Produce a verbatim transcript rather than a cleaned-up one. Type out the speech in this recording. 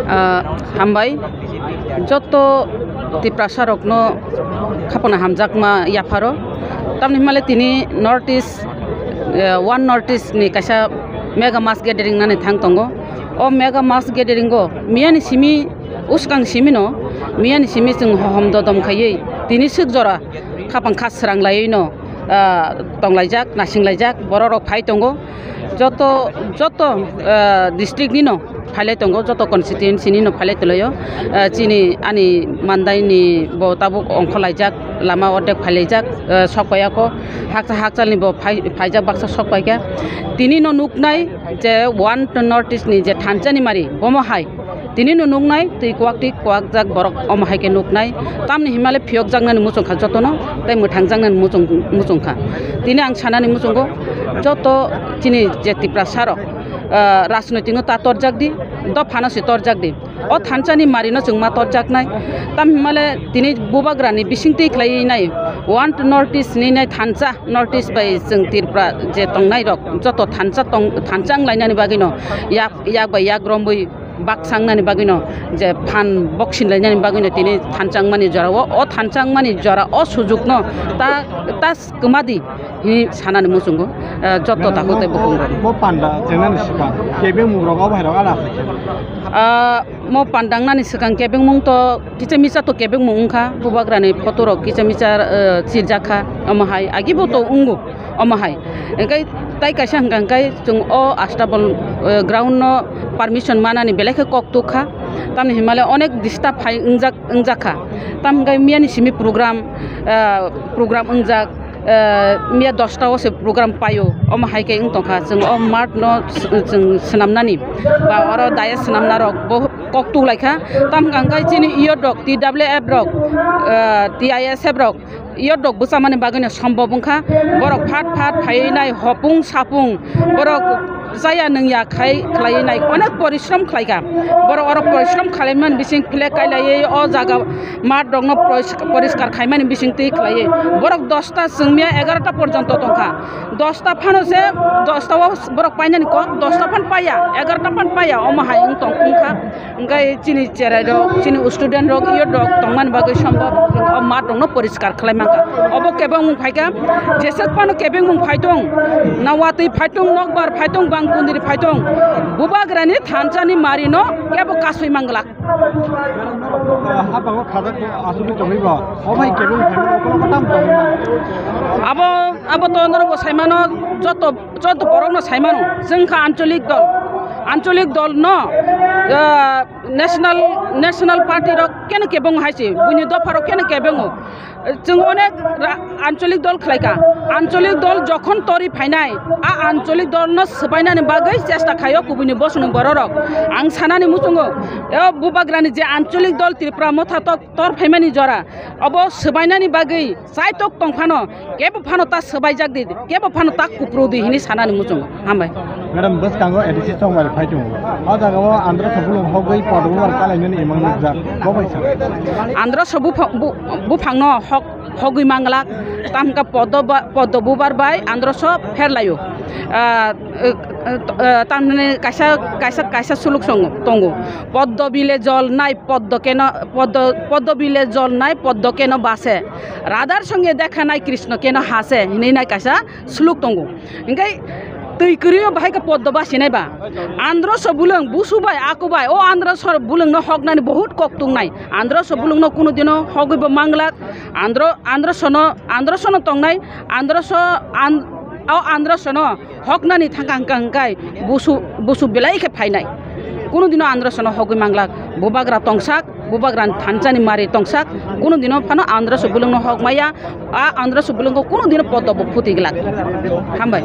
Ah, hambai. Joto Tiprasa rokno khapana hamjakma yapharo. Tamni himale tini North East, eh, One North East ni kaisa mega mass gathering nani thang tongo. O mega mass gathering o miyani simi, uskang simi no, miyani simi chwng hohom dodom khaiwi tini swk jora khapang kha srang laiwi no, ah, tonglaijak, nasinglaijak, borok rok phai tongo. Joto, joto, ah, district ni no phailai tongo, joto constituency ni no phailai tonglaio. Ah, chini ani mandai ni bo tabuk ongkhorlaijak, lama ordek phailaijak, ah, sok paiyakho, hakcha, hakchal ni bo phai-, phaijak, baksa sok paikha. Tini no nuknai je One North East ni je thansa ni mari, bomo hai. Tini no nuknai, twi kwak twi kwak jak borok omo hai khe nuknai. Tamni himale phiyok jaknani muchung kha jotono, tei mwthang jaknani muchung, muchung kha. Tini ang sanani muchungo, joto chini je Tiprasa rok, ah, rajnoitik no ta torjak di, dopha no se torjak di. O thansa ni mari no chwng ma torjaknai. Tam himale tini bubagra ni bising twi khlai nai, One North East ni nai thansa, North East bai chwng Tripura je tongnai rok, joto thansa tong, thansa wng lainani bagwi no yak, yak bai yak romwi bak sangnani bagwino, je phan boksin lainani bagwino tini thansa wngmani jorao, o thansa wngmani jora o sujukno ta, ta kwmadi hini sanani muchungo, eh, joto takhuk tei bukhuk rok. Bo panda chengnani swkang kebengmung rok o bahai rok ada khe? Ah, mo panda wngnani swkang kebengmung to kisa misa to kebengmung wngkha, bubagrani photo rok kisa misa, eh, chirjak kha, omo hai agibo to wngo. Omo hai. Hingke tai kaisa hingka hingke chwng o Astabal, eh, ground no permission manani belai khe kok tuk kha. Tamni himale onek disturb phai wngjak, wngjak kha. Tam hingke miyani simi program, eh, program wngjak, eh, miya dosta o se program paio. Omo hai khe wng tong kha. Chwng o mart no s-, chwng swnamnani ba oro dais swnamna rok bo kok tuk lai kha. Tam hingka hingke chini youth rok, T W F rok, eh, T I S F rok, Yodok bwchamani bagwino sombop wngkha. Borok phat phat phaiwi nai hopung sapung, borok chaya nungya khai khlaiwi nai onek porishrom khlaikha. Borok oro porishrom khlaimani bising flag kailaiwi o jaga mat rokno poris-, poriskar khaimani bising twi khlaiwi. Borok dosta chwngmiya egarota porjonto tongkha. Dosta phano se, dosta o borok painani kok, dosta phan paiya, egarota phan paiya, omo hai wng tong wngkha. Hingke chini cherai rok, chini student rok, youth rok tongmani bagwi sombop o mat rokno poriskar khlai mankha. Obo kebengmung phaikha, jeswk phano kebengmung phaitong, na watwi phaitong, nokbar phaitong, bang kundri phaitong, bubagrani thansani marino kebo kasui manglak. Hapango khajak asugwi tongwi bo, obo hai kebengmung phaimani ukulok tamo tongwi mano? Abo, abo to norok bo saimano, joto Joto borokno saimano, chwng kha ancholik dol. Ancholik dol no, ah, national, national party rok keno kebeng hai se, buini dopha rok keno kebengo. Chwng onek ra-, ancholik dol khlai kha. Ancholik dol jokhon tori phainai, a ancholik dol no swbainani bagwi chesta khaio kubuini bosongni borok rok. Ang sanani muchungo, o bubagrani je ancholik dol Tripura motha tok tor phaimani jora, obo swbainani bagwi chaitok tong phano, kebo phano ta swbaijak di, kebo phano ta kupru di hini sanani muchungo. Hambai. Madam, bwskango A D C chongmani phai tongo. O jaga o Andhra Sobulung hogwi Padma Bharat kalainani imang nukjak. Bo bai sa. Andhra Sobu pha-, bu-, buphangno hok, hogwi manglak, tamkha Padma Ba-, Padma Bubar bai Andhra So pherlaio. Ah, eh, eh, eh, tamni kaisa, kaisa, kaisa suluk song tongo. Poddo bile jol nai, poddo keno, poddo, poddo bile jol nai, poddo keno base. Radhar songe dekha nai, Krishna keno hase, hinui nai kaisa suluk tongo. Hingke twi kwrwio bahai khe poddo basinai ba. Andhra Sobulung, busu bai, aku bai, o Andhra Sobulung no hoknani bahut kok tongnai. Andhra Sobulung no kunu dino hogwi bo manglak. Andhra, Andhra Sono, Andhra Sono tongnai, Andhra So, an-, o Andhra Sono hoknani thangka hingka hingkai busu, busu belai khe phainai. Kunu dino Andhra Sono hogwi manglak, bubagra tongsak, bubagrani thansani mari tongsak, kunu dino phano Andhra Sobulungno hok maya, a Andhra Sobulungno kunu dino poddo bo phuti glak. Hambai.